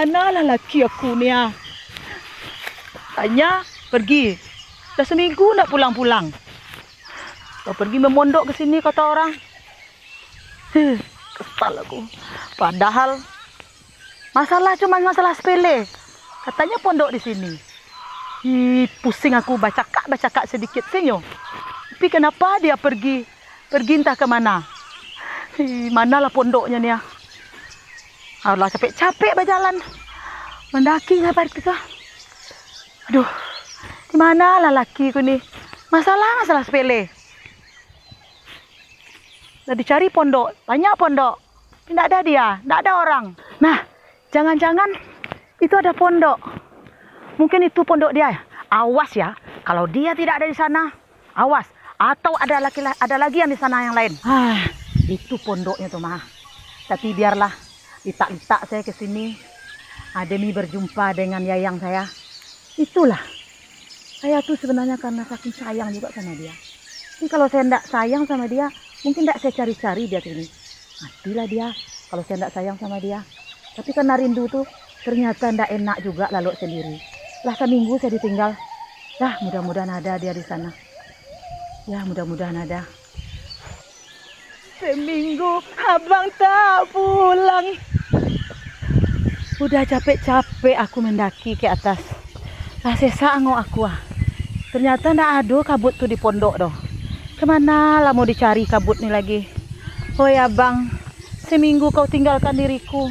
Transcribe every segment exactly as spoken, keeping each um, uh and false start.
Manalah laki aku ni, ah. Tanya, pergi. Dah seminggu ndak pulang-pulang. Kau pergi memondok ke sini, kata orang. Huh, kesal aku. Padahal masalah cuma masalah sepele. Katanya pondok di sini. Ih, pusing aku bacakak-bacakak sedikit senyo. Tapi kenapa dia pergi? Pergi entah ke mana. Ih, manalah pondoknya ni, ah. Alah, capek-capek bajalan. Mandaki sampai ke. Aduh, di manalah laki ku ni? Masalah, masalah sepele. Lah dicari pondok, banyak pondok. Tapi ndak ada dia, ndak ada orang. Nah, jangan-jangan itu ada pondok. Mungkin itu pondok dia. Awas ya, kalau dia tidak ada di sana, awas. Atau ada laki, ada lagi yang di sana yang lain. Ah, itu pondoknya tu mah. Tapi biarlah, litak-litak saya ke sini. Ah, demi berjumpa dengan yayang saya. Itulah. Saya tu sebenarnya karena saking sayang juga sama dia. Tapi kalau saya ndak sayang sama dia, mungkin ndak saya cari-cari dia sini. Matilah dia kalau saya ndak sayang sama dia. Tapi karena rindu tu, ternyata ndak enak juga lalok sendiri. Lah saminggu saya ditinggal. Dah, mudah-mudahan ada dia di sana. Ya, mudah-mudahan ada. Seminggu abang tak pulang. Udah capek-capek aku mendaki ke atas. Lah sesak angok aku ah. Ternyata ndak ado kabut tu di pondok doh. Kemana lah mau dicari kabut ni lagi? Hoi abang, seminggu kau tinggalkan diriku.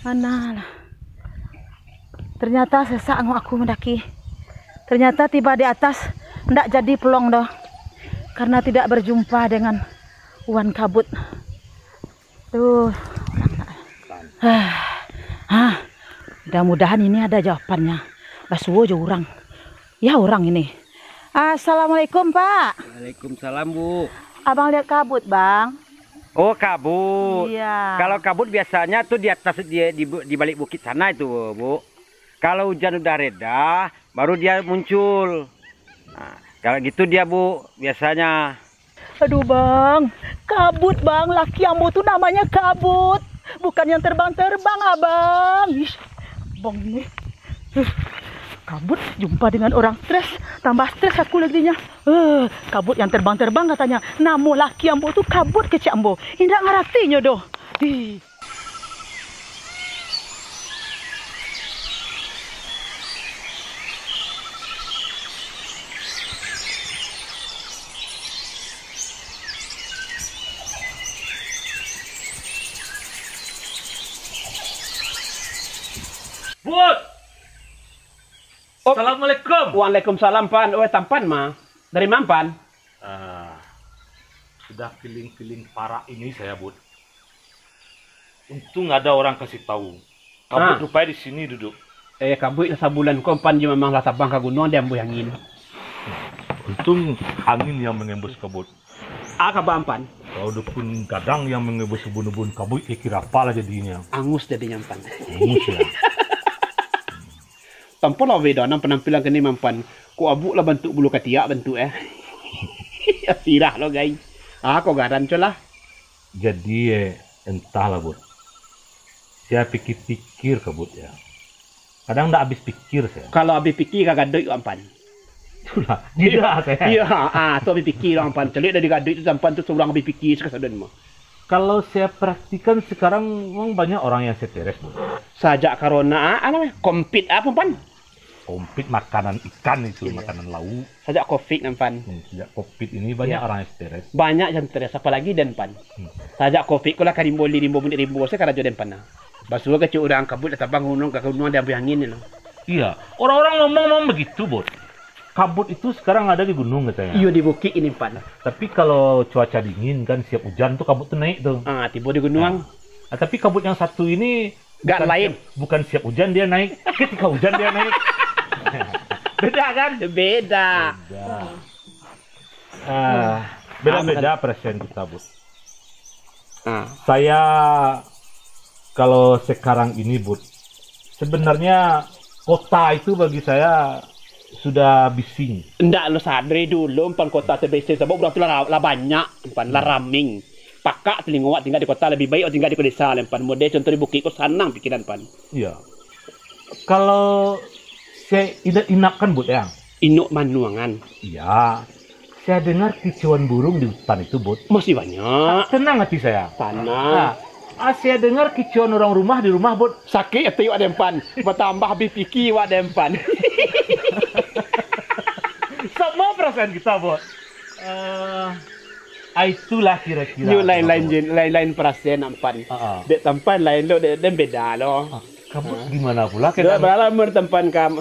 Manalah. Ternyata sesak angok aku mendaki. Ternyata tiba di atas ndak jadi pulang doh. Karena tidak berjumpa dengan Wan Kabut. Tuh. Hah. Hah. Mudah-mudahan ini ada jawabannya. Lah suo jo urang. Ya, urang ini. Assalamualaikum, Pak. Waalaikumsalam, Bu. Abang lihat kabut, Bang? Oh, kabut. Iya. Kalau kabut biasanya tuh di atas, di, di, di balik bukit sana itu, Bu. Kalau hujan udah reda, baru dia muncul. Nah, kalau gitu dia, Bu, biasanya. Aduh, Bang. Kabut, Bang. Laki ambo tu namanya Kabut. Bukan yang terbang-terbang, Abang. Ish, Bang ni. Huh. Kabut jumpa dengan orang stres, tambah stres aku laginya. Eh, kabut yang terbang-terbang katanya. Namo laki ambo tu Kabut kecek ambo. Indak ngaratinyo doh. Ih. Bud! Oh. Assalamualaikum. Waalaikumsalam, Pan. Oi, Tampan mah. Dari ma, Pan? Ah, sudah keliling-keliling parak ini saya, Bud. Untung ada orang kasih tahu. Kabut. Ah. Rupai di sini duduk. Eh, Kabut lah sabulan ko, Pan, jo mamang lah tabang ka gunuang diambuih angin. Untung angin yang mengembus Kabut. Ah, kaba, Pan? Kalau dukun gadang yang mengembus ubun-ubun, Kabut kira-kira apalah jadinya. Angus jadinya, Pan. Angus, ya. Tampak lah beda nan penampilan kini, Pan. Kok Abuk lah bantuk bulu katiak bantuk, eh. Sirah lo, gai. Ah, kok garan co lah. Jadi, eh, entahlah, Bud. Saya pikir-pikir, Kabut, ya. Kadang ndak habis pikir saya. Kalau habis pikir, ka gaduik, Pan. Itulah, tidak saya. Iya, ah, tu habis pikir, Pan. Caliak dari gaduik tu, Pan tu surang habis pikir sakasadonyo mah. Kalau saya perhatikan sekarang, memang banyak orang yang stres, Bud. Sajak corona, ah, apa namanya? Kompit apa, Pan? Kompit makanan ikan itu, iya, makanan laut. Sajak covid, Pan. Hmm, sejak covid ini banyak, iya, orang yang stres. Banyak yang stres, apalagi den, Pan. Hmm. Sajak covid ko lah ka rimbo li rimbo, bulik rimbo, saya karajo den, Pan, nah. Basuo kecek urang Kabut lah tabang gunuang, ka gunuang diambuih angin, nah. Iya, orang-orang ngomong memang begitu, Bud. Kabut itu sekarang ada di gunung katanya. Iyo, di bukik ini, Pan. Tapi kalau cuaca dingin kan, siap hujan tuh kabut tuh naik tuh. Ah, tibo di gunuang. Nah. Ah, tapi Kabut yang satu ini agak bukan lain. Siap, bukan siap hujan dia naik, ketika hujan dia naik. Beda kan? Beda. Beda. Ah, beda-beda perasaan kita, Bud. Ah. Saya, kalau sekarang ini, Bud, sebenarnya kota itu bagi saya sudah bising. Ndak lo sadari dulu, Pan, kota tu bising, sabab urang tu lah, lah banyak, Pan, lah raming. pakak talingo awak tingga di kota, labiah baiak awak tingga di desa lah, Pan. Model contoh di bukik ko sanang pikiran, Pan. Iya. Kalau saya inap-inap kan, Bud, ya? Inok manuangan. Iya. Saya dengar kicauan burung di hutan itu, Bud. Masih banyak. Tenang hati saya. Tanang. Nah, ah, saya dengar kicauan orang rumah di rumah, Bud. Sakik ati wak den, Pan. Batambah bipiki wak den, Pan. Sama perasaan kita, Bud. Eh, ah, itulah kira-kira. Yo, lain-lain, Bud. Lain-lain perasaan, Pan. Ah, ah. Dek Tampan lain lo, dek den beda lo. Ah, kamu gimana pula, Dek, Tampan? Baralah mun Tampan kam.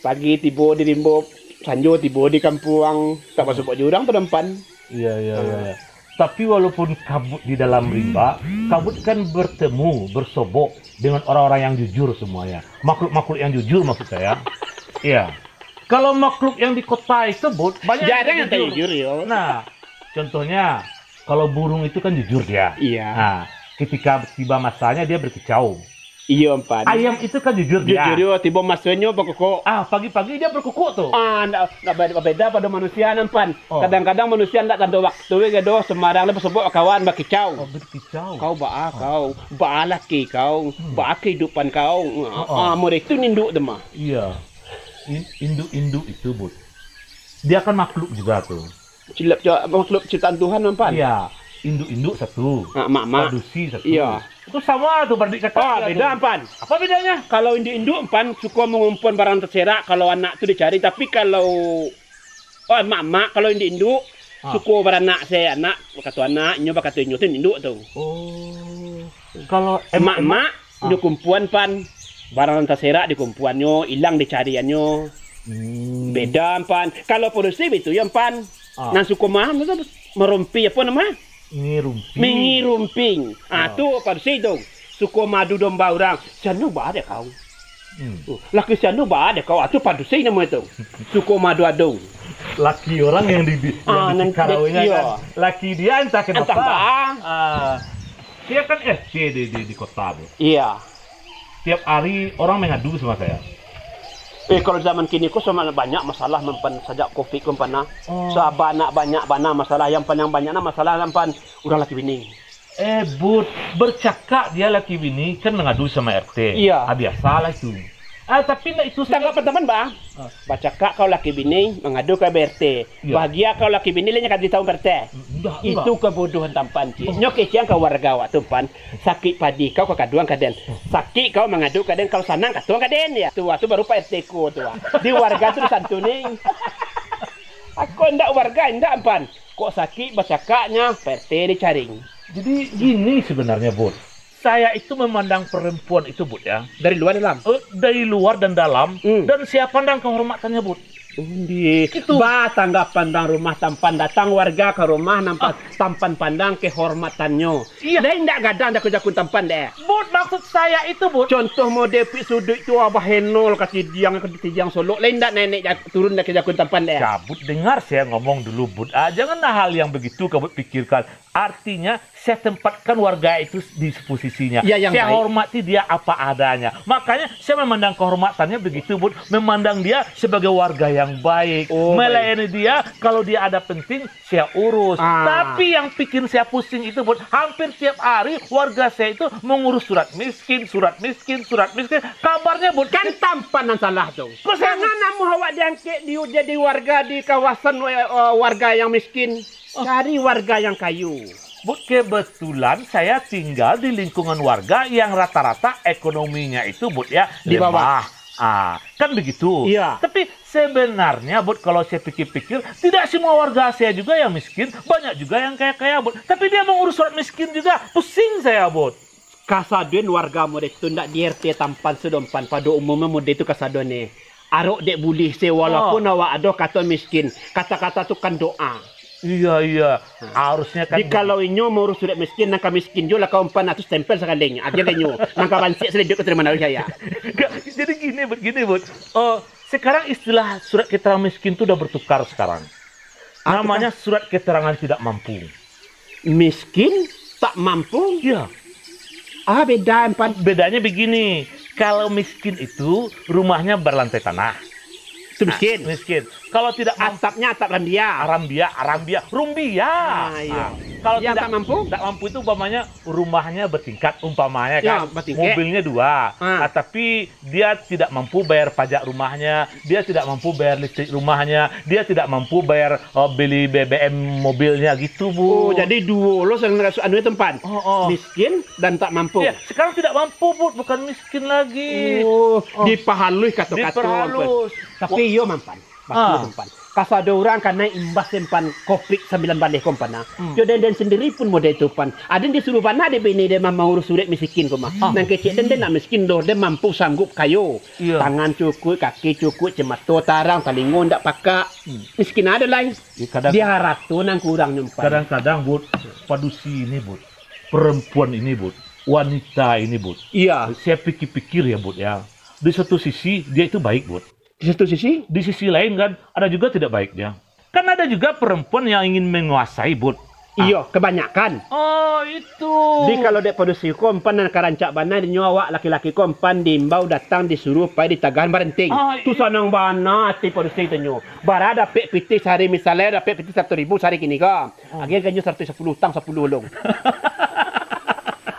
Pagi tibo di rimbo, sanjo tibo di kampuang, tak basobok jo urang tu, Tampan. Iya, iya, iya, iya. Tapi walaupun kabut di dalam rimba, kabut kan bertemu, bersobok dengan orang-orang yang jujur semuanya. Makhluk-makhluk yang jujur maksud saya. Iya. Kalau makhluk yang di kota itu, Bud, banyak yang jarang yang tak jujur. Jujur, yo. Nah, contohnya, kalau burung itu kan jujur dia. Iya. Nah, ketika tiba masanya dia berkicau. Iyo, Pan. Ayam itu kan jujur dia. Jujur, yo, tibo masonyo bakokok. Ah, pagi-pagi dia bakokok tu. Ah, ndak, ndak beda, beda pado manusia, Pan. Oh. Kadang-kadang manusia ndak tando waktu, ge doh, sembarang lah basobok kawan, bakicau. Oh, bakicau. Kau baa kau, baa laki kau, baa kehidupan kau. Oh, oh. Ah, model itu induk tu mah. Iya. In-, induk-induk itu, Bud. Dia kan makhluk juga tu. Cilap jo, makhluk ciptaan Tuhan, Pan. Iya, induk-induk satu, ah, mak-mak. Padusi satu. Iya. Itu sama tu, baradik kakak. Ah, beda, Pan. Apa bedanya? Kalau induk-induk, Pan, suko mangumpuan barang taserak, kalau anak tu dicari, tapi kalau, oh, mak-mak, kalau induk-induk, ah, suko baranak se anak, bakato anak, inyo bakato inyo tu induk tu. Oh. Kalau em-, mak-mak, ah, inyo kumpuan, Pan, barang taserak dikumpuannyo, ilang dicariannyo. Hmm. Beda, Pan. Kalau padusi itu, yo, Pan. Ah. Nan suko ma-, ma-, marumpi, apo namo? Mangirumping. Mangirumping. Ah, ah, tu padusi tu. Suko maadu domba urang. Sianu baa dek kau. Hmm. Oh, laki sianu baa dek kau. Ah, tu padusi namo tu. Suko maadu-adu. Laki orang yang di, di, yang ah, di nan Cikarau di, ini iya. Kan. Laki dia entah kenapa. Entah baa. Ah, dia kan R T di, di, di kota tu. Iya. Tiap hari orang mangadu sama saya. Eh, kalau zaman kini ko sama banyak masalah, Pan, sajak covid ko, Pan, nah. Oh. Sabanyak-banyak bana masalah, yang paling banyak nah masalah, Pan, urang laki bini. Eh, Bud, bercakap dia laki bini kan mangadu sama R T. Iya. Ah, biasalah itu. Ah, tapi ndak itu saja. Tanggapan Tampan, Bang. Ah. Bacakak kau laki bini, mangadu ka R T. Iya. Bahagia kau laki bini, lai nyo ka di taun P R T. Indak, indak. Itu kabodohan Tampan, Cik. Oh. Nyo kecekan ka warga awak tu, Pan. Sakik padi kau ka kaduang ka den. Oh. Sakik kau mangadu ka den, kalau sanang katuang ka den, ya. Tu, tu baru Pak R T ko tu, ah. Di warga tu disantuni. Ako indak warga, indak, Pan. Kok sakik bacakaknyo, Pak R T dicari. Jadi gini sebenarnya, Bud. Saya itu memandang perempuan itu, Bud, ya. Dari luar dalam? Eh, dari luar dan dalam, hmm, dan saya pandang kehormatannya, Bud. Undi. Itu. Ba tanggapan urang rumah Tampan, datang warga ka rumah, nampak, ah, Tampan pandang kehormatannyo. Iya. Lai indak gadang jaku-jaku Tampan deh. Bud, maksud saya itu, Bud. Contoh model pik suduik tu, Abah Henol ka Tidiang, ka Tidiang Solok. Lai indak naik-naik jak-, turun jaku-jaku Tampan deh. Cabut, dengar saya ngomong dulu, Bud. Ah, janganlah hal yang begitu kau, Bud, pikirkan. Artinya, saya tempatkan warga itu di posisinya. Ya, yang baik. Saya hormati dia apa adanya. Makanya, saya memandang kehormatannya begitu, Bud. Memandang dia sebagai warga yang baik. Oh, baik. Melayani dia, kalau dia ada penting, saya urus. Ah. Tapi yang bikin saya pusing itu, Bud, hampir tiap hari warga saya itu mengurus surat miskin, surat miskin, surat miskin. Kabarnya, Bud, kan Tampan nan salah tu. Kok saya... Jangan namuah awak diangkek di, jadi warga di kawasan, eh, warga yang miskin. Oh. Cari warga yang kayu. Bud, kebetulan saya tinggal di lingkungan warga yang rata-rata ekonominya itu, Bud, ya, di bawah. Lemah. Ah, kan begitu. Iya. Tapi sebenarnya, Bud, kalau saya pikir-pikir, tidak semua warga saya juga yang miskin, banyak juga yang kaya-kaya, Bud. Tapi dia mengurus surat miskin juga, pusing saya, Bud. Kasadonyo warga model tu ndak di R T Tampan sudah, Pan, pado umumnyo model tu kasadonyo. Arok dek bulih se, walaupun awak ado kato miskin, kata-kata tu kan doa. Iya, iya. Nah. Harusnya kan. Jikalau inyo maurus surat miskin, nan ka miskin jo lah kau, Pan, atau stempel sakali, agiah dek inyo. Nan ka bansiak saliduik ka tarimo dari saya. Enggak, jadi gini, Bud, gini, Bud. Oh, sekarang istilah surat keterangan miskin tu udah bertukar sekarang. Ah, namanya surat keterangan tidak mampu. Miskin, tak mampu? Iya. Ah, beda, Pan. Bedanya begini, kalau miskin itu rumahnya berlantai tanah. Itu miskin. Miskin. Kalau tidak mampu, atapnya atap rambia. Rambia, rambia, rumbia. Ah, iya. Nah, kalau tidak mampu? Tidak mampu itu umpamanya rumahnya bertingkat, umpamanya kan. Ya, bertingkat. Mobilnya dua. Ah. Ah, tapi dia tidak mampu bayar pajak rumahnya, dia tidak mampu bayar listrik rumahnya, dia tidak mampu bayar, eh, beli B B M mobilnya gitu, Bu. Oh, jadi duo lo saling rasu anu itu, Pan. Oh, oh. Miskin dan tak mampu. Ya, sekarang tidak mampu, Bu, bukan miskin lagi. Oh, oh, dipahalus kato-kato, Pan. Diperhalus. Tapi iyo, Pan. Batua, ah, tu, Pan. Kasado urang kanai imbas, Pan, covid sambilan baleh ko, Pan, nah. Hmm. Yo, den, den sandiri pun model tu, Pan. Aden disuruah bana dek bini den mah maurus surek misikin ko mah. Ah. Nan kecek den, den ndak miskin doh, den mampu sanggup kayo. Iya. Tangan cukuik, kaki cukuik, cimato tarang, talingo ndak pakak. Hmm. Miskin ado lai. Ya, kadang, di harato nan kurang nyo, Pan. Kadang-kadang, Bud, padusi ini, Bud, perempuan ini, Bud, wanita ini, Bud. Iya. Saya pikir-pikir ya, Bud, ya. Di satu sisi, dia itu baik, Bud. Di satu sisi? Di sisi lain kan, ada juga tidak baiknya. Kan ada juga perempuan yang ingin menguasai, Bud. Ah. Iyo, kebanyakan. Oh, itu. Jadi kalau dek padusi ko, Pan, nan karancak bana, dinyo awak laki-laki ko, Pan, diimbau datang, disuruah pai ditagahan barenteng. Ah, tu i- sanang bana ati padusi tu nyo. Bara dapek pitih sahari, misalnyo dapek pitih saratus ribu sahari kini ko. Ah. Agiah ka inyo saratus sapuluah, utang sapuluah lo.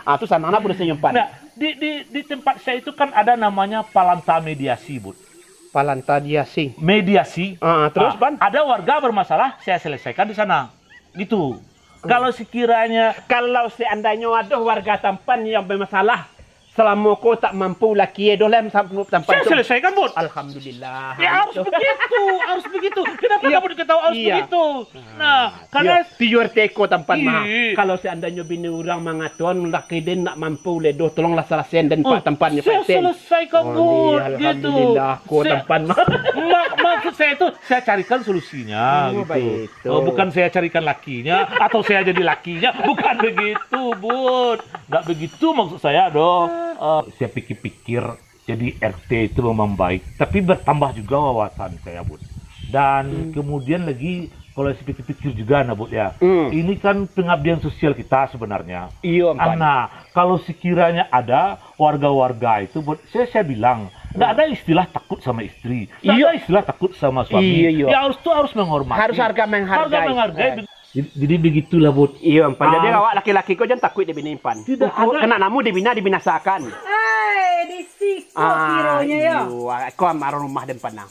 Ah, tu sanang lah padusi nyo, Pan. Nah, di, di, di tempat saya itu kan ada namanya palanta mediasi, Bud. Palanta diasi. Mediasi. Ah, terus, ah, Pan? Ada warga bermasalah, saya selesaikan di sana. Gitu. Hmm. Kalau sekiranya, kalau seandainyo ado warga Tampan yang bermasalah, salamo ko tak mampu laki e doh lah, sam-, Tampan tu. Saya selesaikan, Bud. Alhamdulillah. Ya, harus begitu, harus begitu. Kenapa kamu diketahui harus begitu? Iya. Nah, karena tiyo R T ko Tampan mah. Iyo. Kalau seandainyo bini urang mangatoan, laki den ndak mampu lai doh, tolonglah salasaian den, Pak, Tampan, Pak R T. Saya selesaikan, Bud, gitu. Alhamdulillah, ko Tampan mah. Ma-, maksud saya itu, saya carikan solusinya, gitu. Oh, baik. Oh, bukan saya carikan lakinya, atau saya jadi lakinya, bukan begitu, Bud. Nggak begitu maksud saya, doh. Eh, saya pikir-pikir, jadi R T itu memang baik, tapi bertambah juga wawasan saya, Bud. Dan kemudian lagi, kalau saya pikir-pikir juga, nah, Bud, ya, ini kan pengabdian sosial kita sebenarnya. Iyo, Pan. Nah, kalau sekiranya ada warga-warga itu, Bud, saya, saya bilang, nggak ada istilah takut sama istri, nggak ada istilah takut sama suami. Iyo, iyo. Ya, harus tuh harus menghormati. Harus harga menghargai. Harga menghargai. Jadi, jadi begitulah, Bud. Iyo, Pan. Jadi, awak laki-laki ko jan takuik dek bini, Pan. Tidak ada. Kena namo dibina, dibinasakan. Hai, di siko kironyo, yo. Iyo, ko amarah rumah den, Pan, nah.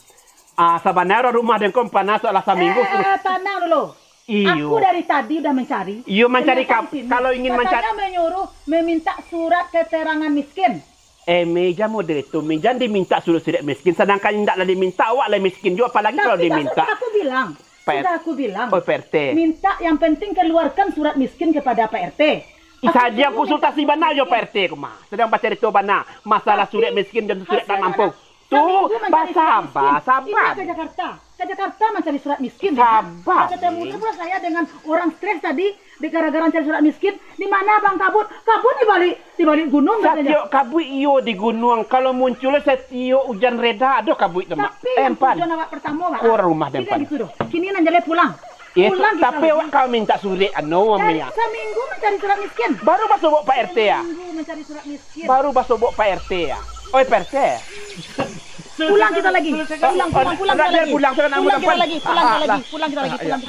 Ah, sabananyo rumah den ko, Pan, nah, soalah saminggu. Eh, eh, tenang dulu. Iyo. Aku dari tadi udah mencari. Iyo, mencari. Ternyata di sini. Kalau ingin mencari. Katanya menyuruh meminta surat keterangan miskin. Eh, Mi, jan model itu, Mi, jan diminta surat-surat miskin, sadangkan indak lah diminta, awak lah miskin juo, apalagi kalau diminta. Tapi kan sudah aku bilang, sudah aku bilang. Oh, Pak R T. Minta, yang penting keluarkan surat miskin kepada Pak R T. Ih, sadang konsultasi bana jo Pak R T ko mah. Sadang bacarito bana masalah surat miskin dan surat tak mampu. Tuh, sabar, sabar. Pindah ke Jakarta. Ke Jakarta mencari surat miskin, ya. Sabar, Pak. Ketemu pula saya dengan orang stres tadi, di gara-gara mencari surat miskin. Di mana, Bang, kabut? Kabut di balik, di balik gunung, katanya. Satiok kabuik iyo di gunung, kalau muncul satiok ujan reda, ado kabuik tu, Mak. Tapi yang tujuan awak pertama, Pak. Ko rumah den, Pan. Tidak gitu doh. Kini nan jaleh pulang. Pulang kita lagi. Tapi awak ka minta surat, anu, Mak. Saminggu mencari surat miskin. Baru basobok Pak R T, ya? Saminggu mencari surat miskin. Baru basobok Pak R T, ya? Oi, Pak R T. Pulang kita lagi. Pulang, pulang, pulang kita lagi. Pulang kita lagi, pulang kita lagi, pulang kita lagi.